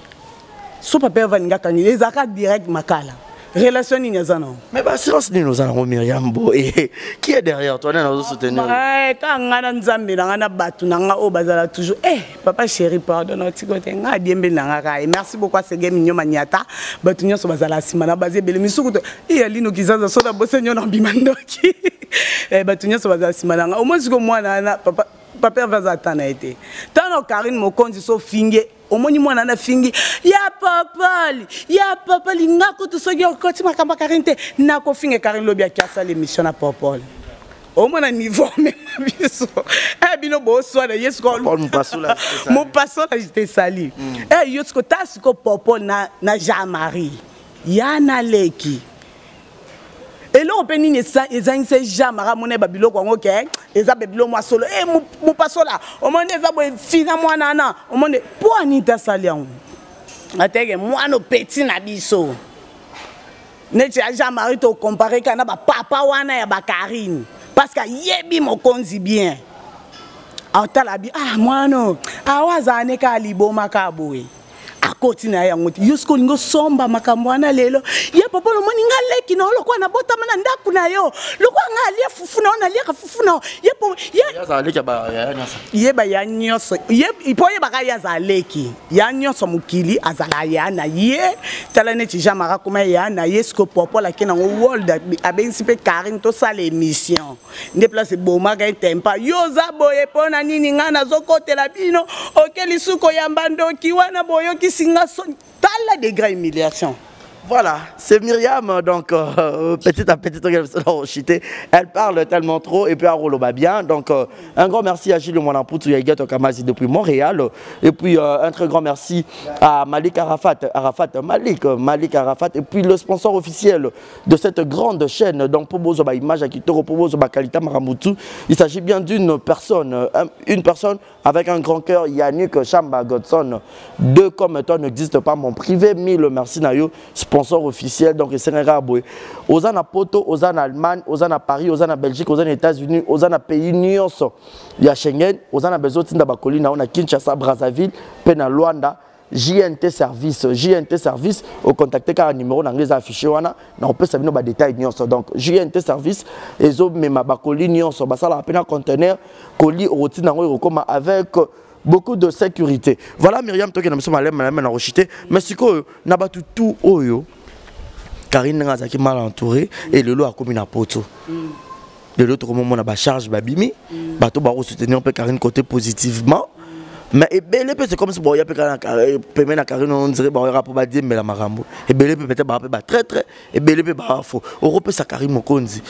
So papa Hervé alingi akangi, ezalaka direct makala. Relation nini aza nango? Mais baassurance nini oza nango, Myriam? Boye, qui est derrière toi? Nani azosoutenir? Kaka ngai na Nzambe na ngai na bato na ngai oyo bazala toujours. Papa chéri, pardon, otiko te, ngai adiembeli na ngai kaka. Merci beaucoup asege minyo manyata. Bato nyonso bazala nsima na baza ebele, misuku to eyalino kizaza so na bose nyo na mbima ndoki. Bato nyonso bazala nsima na ngai. Omoi siko mwana wana, papa, papa Herve aza ata na ye te. Ntango Karine Mokonzi so finge, omoni mwana na fingi ya papali, ya papali, nga kutu soki okoti makambo ya Karine te, nakofinga Karine. Lobi aki asala émission na Popol, omona niveau amema biso. Bino boswana ye siko mopasola te sali. Yo siko ta siko Popol na Jean Marie ya na leki eloko mpe nini ezangisa Jean Marie. Amona babiloko yango ke eza babilo mwa solo. Mopasola, omoni eza boye, fina mwana wana, omoni mpo anini te asali yango ateke mwana opeti na biso neti ya Jean Marie. Tocompare kaka na bapapa wana ya bakarine, parce que ayebi mokonzi bien. Atala bi ah, mwana awa azala ne kaka liboma kaka boye, akoti na ye yango te. Yo soki olingi osomba makambo wana lelo, ye papa, lomoni nga leki na yo, lokola nabotama na ndako na yo, lokola nga alia fufu na yo, naliaka fufu na yo. Ye po ye baya nyonso mpo oyebaka ye azala leki ya nyonso, mokili azala ya na ye. Tala neti Jean Marie akoma ya na ye. Siko Popol ake nango world, abengisi mpe Karine, tosala émission nde place ebomaka etempa. Yo oza boye mpo na nini? Ngai nazokotela bino oke lisusu koyamba ndoki wana, boyokisi nga soni. Tala degré humiliation. Voilà, c'est Myriam, donc petit à petit, on chuter. Elle parle tellement trop et puis elle bien. Donc un grand merci à Gilles Mwanamputu Yaigato Kamazi depuis Montréal. Et puis un très grand merci à Malik Arafat, Arafat Malik, Malik Arafat. Et puis le sponsor officiel de cette grande chaîne, donc pour Bozo Image Akitoro, pour Bozo Kalita Maramutu. Il s'agit bien d'une personne, une personne avec un grand cœur, Yannick Chamba Godson. Deux comme toi n'existe pas, mon privé. Mille merci na yo, sponsor officiel. Donc c'est un boy. Oza na poto, oza na Allemagne, oza na Paris, oza na Belgique, oza na États-Unis, oza na pays nyonso ya Schengen, oza na besoin tinda bakoli na na Kinshasa, Brazzaville, pe na Luanda. JNT Service, JNT Service, au contacter car numéro na eza affiché wana, na opesa bino ba détail nyonso. Donc JNT Service ezo mema bakoli nyonso, basala pena conteneur, colis roti nango ekokoma avec beaucoup de sécurité. Voilà Myriam, toke na biso malem malem na rochité, mais sikoyo na batu tout oyo Karine nga azalaki mal entouré et lelo akomi na poto. Lelo tokomomona ba charge babimi, bato ba soutenir mpe Karine côté positivement. Mais ebele mpe, c'est comme si boya mpe kaka pembeni na Karine, on dirait baoyaka mpo badiembela makambo. Ebele mpe peut-être baa mpe batraître, ebele mpe bafo. Okopesa Karine Mokonzi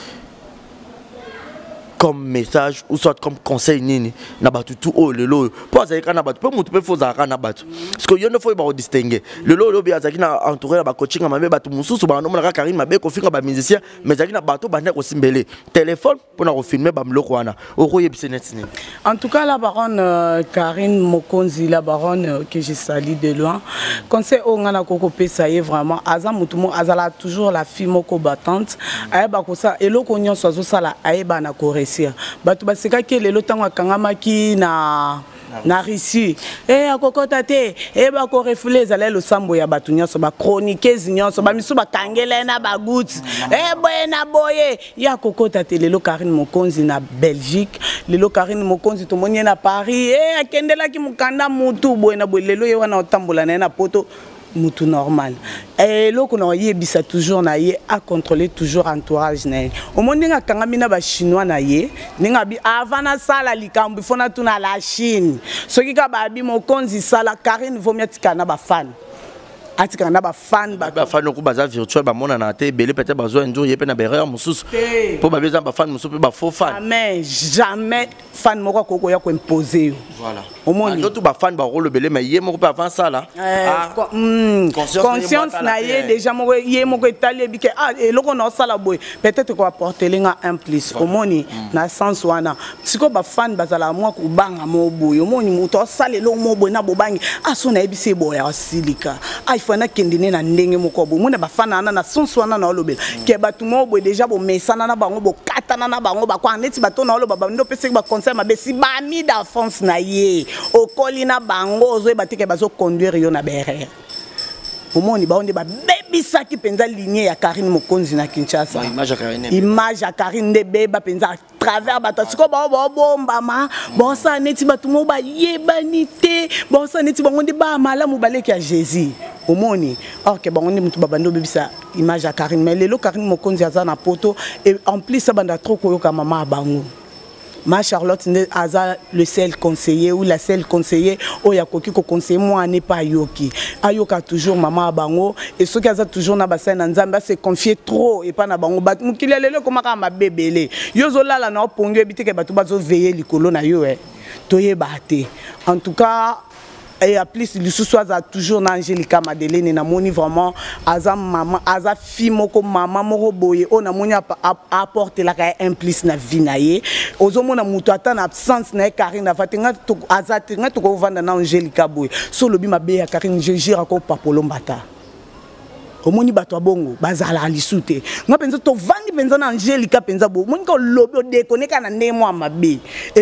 comme message ou soit comme conseil nini na bato tu oyo lelo oyo mpo azalaki kaka na bato mpe motu mpe fo ozalaka na bato, parce que yo nde fo oyeba kodistingue. Lelo oyo obi azalaki na entouré na bacoaching ya mabe, bato mosusu bandomonaka Karine mabe, kofinga bamusicien, mais ezalaki na bato banda kosimbele téléphone mpona kofilme bamiloko wana. Okoyebisa neti nini? En tout cas, la baronne Karine Mokonzi, la baronne que je salue de loin, conseil oyo nga nakokopesa ye vraiment, aza motu mo azala toujours la fille moko battante, ayeba kosala eloko nyonso azosala, ayeba na koréussir. Bato basekaki lelo ntango akangamaki na Russie, akokɔta te, bakorefule. Ezala losambo ya bato nyonso, bachroniqueuse nyonso, bamisu bakangela ye na baguti, boye na boye, ye akokɔta te. Lelo Karine Mokonzi na Belgique, lelo Karine Mokonzi tomoni ye na Paris, akendelaki mokanda mutu boye na boye. Lelo ye wana otambola na ye na poto, mutu normal. Eloko na oyebisa toujours na ye, acontrôler toujours entourage na ye. Omoni ndenge akangami na bachinois na ye, ndenge abi avant nasala likambo ifo natuna la Chine. Soki ka babi mokonzi sala, Karine vomi atikala na bafane, atikala na bafane. Bafane oku baza virtuel, bamonana te. Ebele peut-être bazwa un jour ye mpe na baerreur mosusu, mpo babi eza bafane mosusu mpe bafaux fan. Jamais, jamais fan moko akoki koya koimpose yo. Voilà. Omoni tout bafane bakolobele, mais ye moko mpe avant sala conscience na ye déjà moko, ye moko etali, yebi ke ah, eloko na osala boye peut-être koapportele nga un plus. Omoni na sens wana sikoyo bafane bazalaka mwa kobanga mo boye. Omoni moto asala eloko mo boye na bobangi, ah, so nayebisi ye boye asilika, ah, ifo nakende ne na ndenge moko boye. Omoni bafane wana na sens wana na olobela ke bato moko boye déjà bomesana na bango, bokatana na bango, bakwanga neti bato na oloba bando opesaki baconseil mabe, si bami d'enfance na ye okoli na bango, ozoyeba te ke bazoconduire yo na baerreur. Omoni bango nde babebisi. Babebisaki mpenza ligne ya Karine Mokonzi na Kinshasa. Image ya Karine nde ebeba mpenza à travers bato. Sikoyo bao baobombama, baosala neti bato moko bayebani te, baosala neti bango nde baa malamu, baleki ya Jésus. Omoni, or ke bango nde moto babandi obebisa image ya Karine. Mais lelo Karine Mokonzi aza na poto, et en plus abanda trop koyoka mama ya bango, ma Charlotte, nde aza le seul conseiller ou la seule conseiller oyo akoki koconseiller mwana epa ayoki. Ayoka toujours mama ya bango, et soki aza toujours na basali na Nzambe, ase confier trop epa na bango. Bato mokili ya lelo ekomaka mabe ebele. Yo ozolala na opongi, oyebi te ke bato bazoveiller likolo na yo. E toyeba te. En tout cas, et en plus lisusu aza toujours na Angélika Madeleine. Namoni vraiment aza mama, aza fille moko, mama moko boye oyo namoni apportelaka ye un plus na vie na ye. Ozomona moto ata na absence na ye, Karine ava te, aza te, nga tokovanda na Angélika boye. So olobi mabe ya Karine, je jure, akopapolo mbata. Omoni, bato ya bongo bazalaka lisu te. Nga mpenza tovandi mpenza na Angélika mpenza boye, omoni ka olobi odekone kaka na ndenge mwa mabe.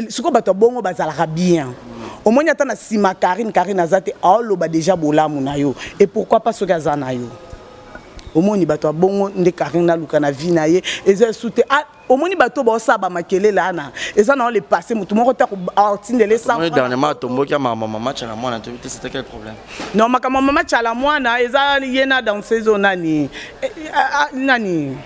Sikoyo bato ya bongo bazalaka bien. Omoni, ata na nsima Karine, Karine aza te, aoloba déjà bolamu na yo, et pourquoi pas soki aza na yo? Omoni, bato ya bongo nde Karine aluka na vie na ye. Eza esu te. Omoni, bato baosala bamakelele wana, eza na le passé. Motu moko te atindele. Dernièrement atomboki ya mama Tshala Mwana, toyebi te c'était quel problème. Non, makambo mama Tshala Mwana eza ye na danseuse oyo nani, nani,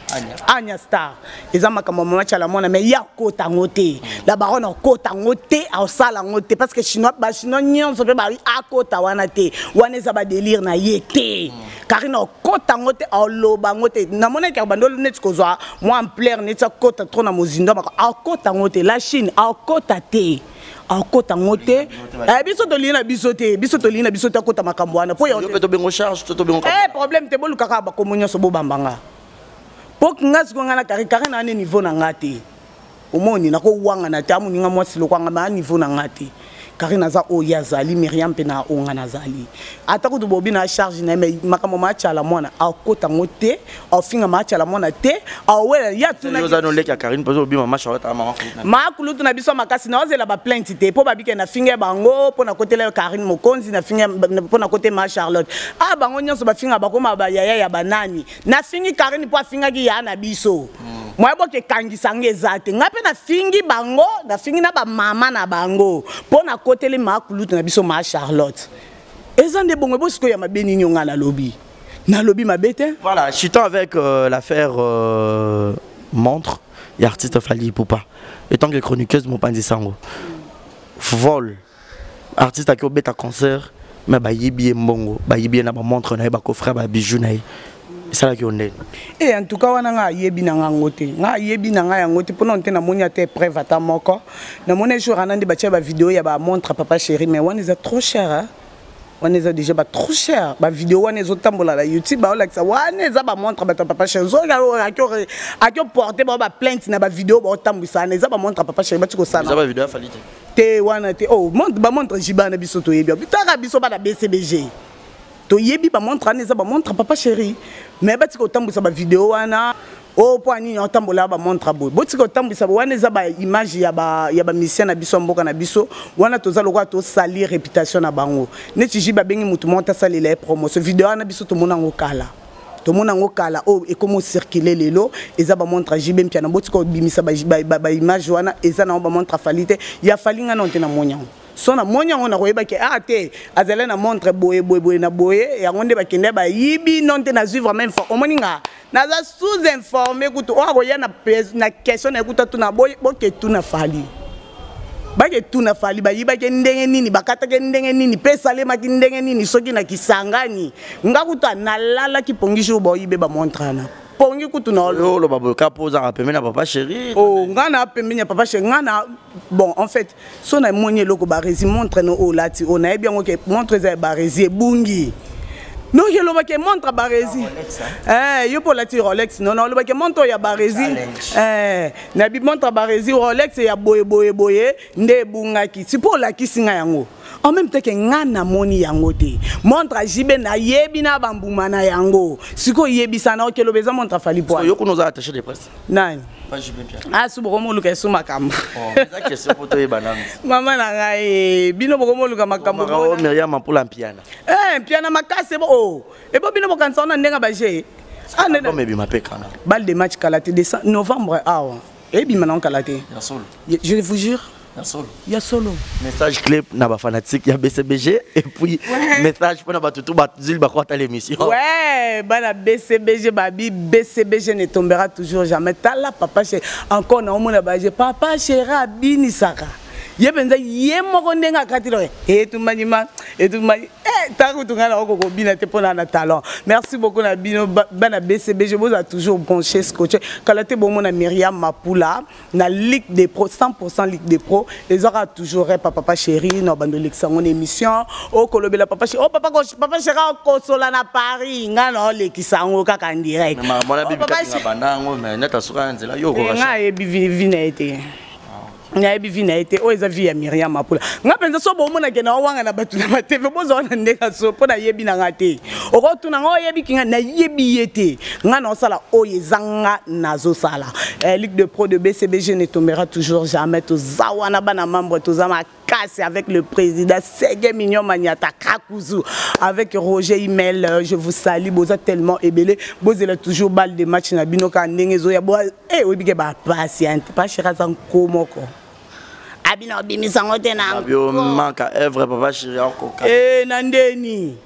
Anya Star. Eza makambo ya mama Tshala Mwana, mais ye akota yango te. La baronne akota yango te, aosala yango te, parce que chinois, bachinois nyonso mpe babi akota wana te. Wana eza badélire na ye te. Karine akota yango te, aloba yango te. Namonaki bando neti kozwa mwa ampleur, neti akota trop na mozindo. Akota yango te. La Chine akota te, akota yango te. Biso tolingi na biso te, biso tolingi na biso te akota makambo wana. Po yo tobengo charge to tobengo problème te. Bolukaka bakomo nyonso, bobambanga, mpo nga sikoyo nga na kare kare na ane niveau na nga te. Omoni, nakowangana te. Amoninga mwasi lokwanga ma niveau na nga te. Karine aza oyo azali, Miriam mpe na oyo nga nazali. Ata kutu bobi na charge na ye, mais makambo maatiala mwana akota yango te, afinga maatiala mwana te, awela ye. Atunaki noleki ya Karine mpo obi mama Charlotte, mama. Makulutu na biso makasi. Naozela baplainte te, mpo babike nafinga bango mpo nakotela yo Karine Mokonzi, nafinga mpo nakote ma Charlotte. A bango nyonso bafinga, bakoma bayaya ya banani. Nafingi Karine mpo afingaki ya na biso. Moya boke ekangisa nga eza te. Ngai mpe nafingi bango, nafingi na bamama na bango mpo nakoteli makulutu na biso ma Charlotte. Eza nde bongo. Ebosikoyo ya mabe nini? Yo ngai nalobi, nalobi mabe te. Voilà, chutons avec l'affaire montre et artiste Fally Ipupa. Étant que chroniqueuse, mopanzi sango, vol, artiste aki obeta concert, mais bayibi ye mbongo, bayibi ye na bamontre na ye, bacoffre, babijou na ye. Esalaki yo ndeni? E, en tout cas wana nga ayebi na nga yango te. Nga ayebi na nga yango te, mpona te namoni ata épreuve ata moko. Namoni jour wana nde batia bavideo ya bamontre papa chéri, mais wana eza trop cher, hein? Wana eza déjà ba trop cher. Bavideo wana ezotambola na YouTube, baolakisa wana eza bamontre bato ya papa chéri. Soki aki oporte bao baplainte na bavideo baotambwisa wana, eza bamontre papa chéri, bati kosala. Eza bavideo ya Fally te. Te, wana te. Oh, bamontre jiba na biso toyebi taka biso bana BCBG, toyebi bamontre wana eza bamontre papa chéri. Mais batika kotambwisa bavideo wana. O mpo anini otambola bamontre boye? Botika kotambwisa wana. Eza baimage ya bamusicien na biso ya mboka na biso. Wana toza lokola tosali réputation na bango. Neti ji babengi motu moko tasalela ye promotion, video wana biso tomona yango kala, tomona yango kala. Oyo ekómi ocircule lelo eza bamontre JB Mpiana. Botika kobimisa baimage wana. Eza nango bamontre Fally te. Ya Fally, ngai nano te namoni yango. So namoni yango, nakoyebaki a te azali na montre boye boye boye na boye, yango nde bakende bayibi. Non te, nazwi vraiment info. Omoni, nga naza sous informé kutu. Oyo akoya na question na ye kutu, atuna boke tuna Fally, bake tuna Fally bayibaki ndenge nini, bakataki ndenge nini, mpe esalemaki ndenge nini, soki na Kisangani. Nga kutu nalalaki pongi jour baoyibe bamontre wana, pongi kutu na oloba boye ka mpo ozalaka pembeni ya papa chéri. Oh, nga na pembeni ya papa chéri. Nga na, bon, en fait, so namoni eloko baresi montre no oyo olati oyo, nayebi yango ke montre eza ya baresi ebungi. Noki olobaki montre baresi, yo mpo olati Rolex. Non, olobaki montre oyo ya baresi, nayebi montre baresi Rolex ya boye boye boye nde ebungaki. Si mpo olakisi nga yango. En même temps ke nga namoni yango te. Montre ya JB nayebi na bambuma na yango. Sikoyo yebisa na okeloba eza montre ya Fally Poa. Yo kuna oza attaché de presse. Nani? Pas JB Mpiana. Ah su bokomoluka esu makambo. Oh, eza question po toyeba nanu. Mama na ngai bino bokomoluka makambo. Oh, Myriam Mapula Mpiana. Eh, Mpiana makasi ebo oh. Ebo bino bokanisa wana ndenge ba je. Ah, nene. Ebima pe kana. Balle de match kala te décembre novembre awa. Ebima na kala te. Ya solo. Je vous jure. Ya solo. Ya solo. Message clé na ba fanatique ya BCBG et puis ouais. Message pona ba tutu ba zil ba kwata l'émission. Ouais, bana BCBG babi BCBG ne tombera toujours jamais. Tala papa chez encore na omona ba je papa chéra binisaka. Ye penza ye moko ndenge akati loke etumbanima etumbani ntango kutu ngai nakoki kobina te mpona na talent. Merci beaucoup na bino bana BCBG, bozala toujours branché scotché kala te. Bomona Myriam Mapula na Ligue des Pro, 100% Ligue des Pro ezaka toujours rep papa chéri na bando lekisa ngo na émission okolobela papa chéri. Oh papa, papa chéri akosola na Paris, ngai na olekisa yango kaka en direct. Mwana bibi katinga banda yango, mais neta suka ya nzela yo okoka. Ngai ayebi vi na ye te, nayebi vi na ye te. Oyo eza vi ya Miriam Mapula. Nga mpenza so bomonake na owanga na bato na batv, bozwa wana ndenge so mpo nayebi na nga te. Okotuna nga oyebi kinga, nayebi ye te. Nga naosala oyo eza nga nazosala. Ligue de Pro de BCBG ne tombera toujours jamais. Toza wana bana membre, toza makasi avec le président Sege Mignon Maniata Kakuzu, avec Roger Imel, je vous salue. Boza tellement ebele, bozela toujours balle de match na bino ka ndenge ezoya. Oyebi ke bapatiente pashera aza nko moko abina obimisa yango te na Bio manque œuvre papa chéri akoka. Na ndeni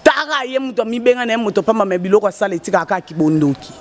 tara ye moto amibenga na ye moto pamba, me biloko asala etikaka kaka kibondoki.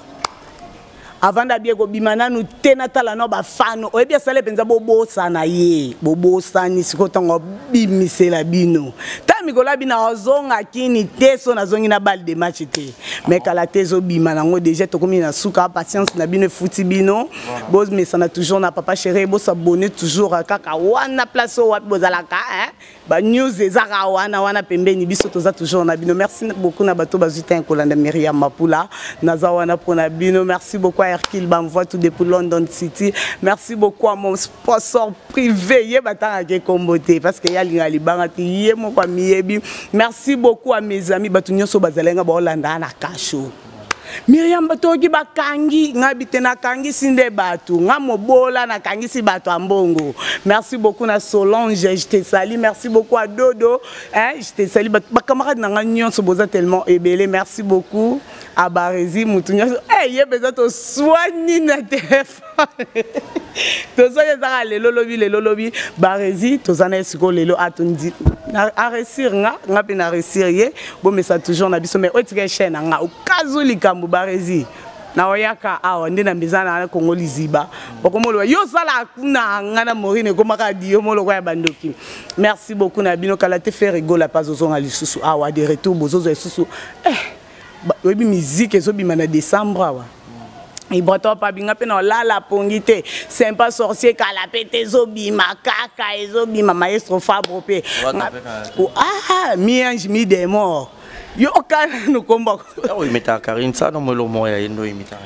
Avanda bie kobima nanu te, natala no bafano oyebi asala mpenza. Bobosana ye, bobosani sikoyo ntango abimisela bino ta mikolo abina azonga kini te. So nazongi na balle de match te, mais kala te ezobima nango déjà. Tokomi na suka, patience na bino efuti bino. Bomesana toujours na papa chéri, bosabone toujours kaka wana place oyo wapi bozalaka, hein? Banews ezaka wana wana pembeni, biso toza toujours na bino. Merci beaucoup na bato bazwi te kolanda Miriam Mapula, naza wana mpona bino. Merci beaucoup à Hercule Bamvoi tout depuis London City. Merci beaucoup à mon sponsor privé, ye batangaka ekombo te parce que ye alingaka libanga te, ye moko amiyebi. Merci beaucoup à mes amis, bato nyonso bazalenga baolanda na kasho Miriam. Batoki bakangi nga bi te, nakangisi nde bato nga mobola, nakangisi bato ya mbongo. Merci beaucoup na Solange, je te salue. Merci beaucoup à Dodo, hein, je te salue. Bacamarade na nga nyonso boza tellement ebele. Merci beaucoup à Barezi, mutu nyonso. Hey, ye mpenza toswani na telefone, tozwani ezaka lelo lobi, lelo lobi. Barezi toza na ye sikoyo lelo atondi aréussir nga, nga mpe na réussir ye. Bomesa toujours na biso, mais oyo tika chaîne na nga okazu likambo. Barezi na oyaka awa nde na meza na Kongo liziba, bakomoloba yo osala kuna nga na Morine ekomaka dio moloko ya bandoki. Merci beaucoup na bino. Kala te Ferre Gola mpe azozonga lisusu awa de retour, bozozwa lisusu. Oyebi musique ezobima na décembre awa. Ibrato apabinga mpe na olala pongi te, sympa sorcier kala mpe te, ezobima kaka, ezobima. Maestro Fabro mpe, ah, mi ange mi démon, yo okana nokomba. Oyimitaka Karine sana molo moko ya ye nde oyimitaka.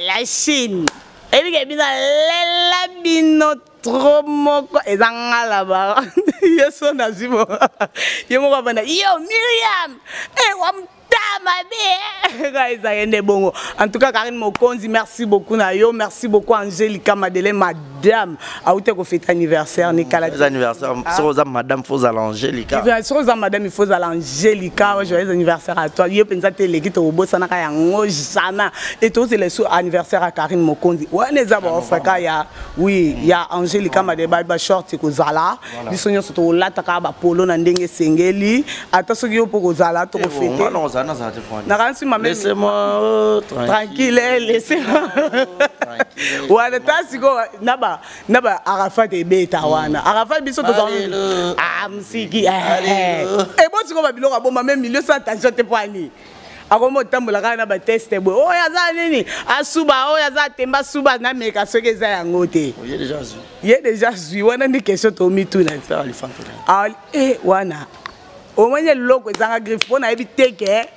La Chine ebike bino alela bino trop moko eza ngala ba ye so nazwi mo ye moko abanda yo Miriam wa mabe ka ezalaki nde bongo. En tout cas Karine Mokonzi, merci beaucoup na yo. Merci beaucoup Angélika Madeleine, madame auti kofeta anniversaire nikala. Anniversaire, soki oza madame faut ozala Angélika. Soki oza madame, il faut ozala Angélika. Joyeux anniversaire à toi. Ye mpenza te eleki, tokobosanaka yango jamais. Et tozela so anniversaire ya Karine Mokonzi wana eza baofraka ya oui ya Angélika Madeleine. Bashort ekozala, biso nyonso tokolataka bapolo na ndenge esengeli. Ata soki yo mpo kozala tokofete nakanisi. Laissez-moi tranquille, laissez-moi wana ta sikoyo na ba Arafat ebeta wana Arafat biso toza ah musiki ebo sikoyo babiloko abomba me milieu sans attention te po ani akomi otambola kaka na bateste boye. Oyo aza nini asuba, oyo aza atemba suba nameka soki eza yango te. Ye déjà zwi wana nde question tomituna wana. Omoni eloko ezanga griffe mpo nayebi te ke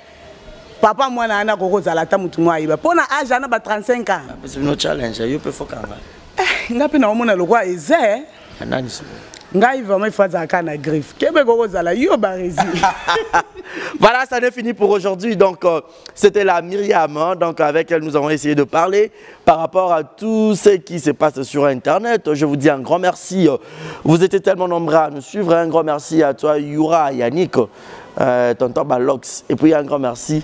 papa mwana wana akoki kozala ata motu moko ayeba mpo na age wana ba 35 ans. Bino challenge yo mpe fokanga. Nga mpe naomona lokwa eza. Nani? Ngai vraiment, il faut azalaka na griffe. Kebe kokozala yo Barezi. Voilà, ça n'est fini pour aujourd'hui. Donc, c'était la Myriam, hein, donc avec elle, nous avons essayé de parler par rapport à tout ce qui se passe sur Internet. Je vous dis un grand merci. Vous étiez tellement nombreux à nous suivre. Un grand merci à toi, Yura, Yannick, tonton Balox. Et puis, un grand merci.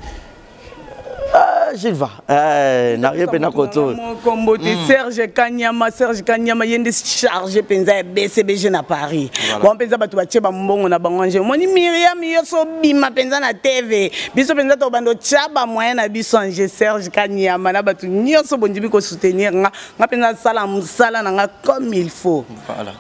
Gilva, n'a rien koto. Kombo te Serge Kanyama, Serge Kanyama ye nde chargé mpenza ya BCBG na Paris. Bon, mpenza bato batie bambongo na bango ange. Moni Myriam yoso bima mpenza na TV. Biso mpenza to bando tia ba moyen na biso ange Serge Kanyama na bato nyonso bondimi ko soutenir nga. Nga mpenza sala mosala na nga comme il faut.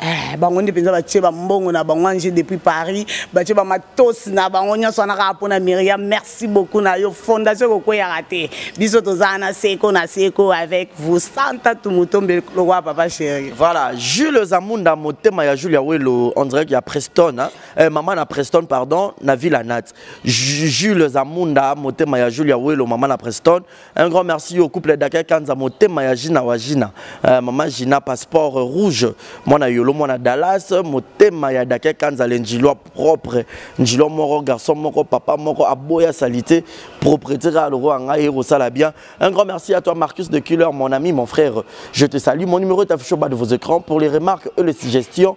Eh, bango nde mpenza batie bambongo na bango ange depuis Paris, batie ba matos na bango nyonso wana kaka mpona Myriam. Merci beaucoup na yo, fondation kokweyaka te. Biso tozala na seko na seko avec vous. Santa Tumutombe lokwa papa chéri. Voilà, Jules Zamunda motema ya Julia Welo, on dirait qu'il y a Preston, hein? Maman na Preston, pardon, na Villa Nat. Jules Zamunda motema ya Julia Welo, maman na Preston. Un grand merci au couple d'Aka Kanza motema ya Gina Wajina. Maman Gina passeport rouge, mwana Yolo, mwana Dallas, motema ya Dake Kanza lenjilo propre. Njilo moko garçon moko papa moko aboya salité, propreté à l'euro anga et ça bien. Un grand merci à toi Marcus de Killer, mon ami, mon frère. Je te salue. Mon numéro est affiché au bas de vos écrans pour les remarques et les suggestions.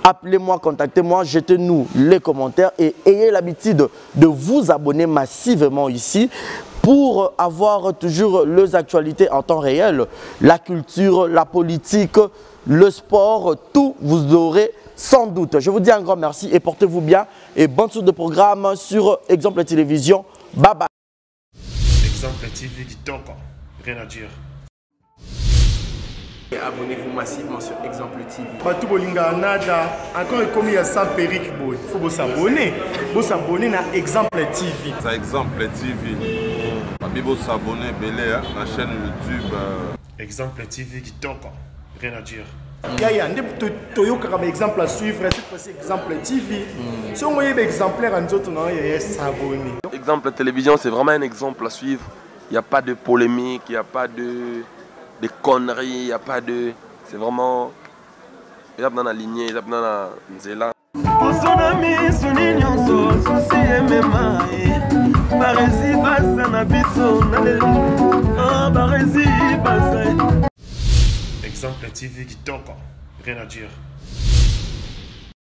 Appelez-moi, contactez-moi, jetez-nous les commentaires et ayez l'habitude de vous abonner massivement ici pour avoir toujours les actualités en temps réel, la culture, la politique, le sport, tout vous aurez sans doute. Je vous dis un grand merci et portez-vous bien et bonne suite de programme sur Exemple Télévision. Bye bye. Exemple TV kitoko, rien à dire. Abonnez-vous massivement sur Exemple TV. Bato bolinga nada encore ekomi ya sans perruque boye, faut bosabonner, bosabonner na Exemple TV. Ça, Exemple TV, babi bosabonner ebele, hein, na chaîne YouTube. Exemple TV kitoko, rien à dire. Yaya nde toyokaka baexemple à suivre, cette fois-ci Exemple TV. Soki oyebi exemplaire ya nzoto na yo, yaya, s'abonner. Exemple Télévision, c'est vraiment un exemple à suivre. Il n'y a pas de polémique, il n'y a pas de conneries, il n'y a pas de. C'est vraiment. Eza na lignée, eza na nzela. Poso na misuni nyonso susi emema ye Barezi baza na biso na lelo. Ah, Barezi baza. Exemple TV kitoko, rien à dire.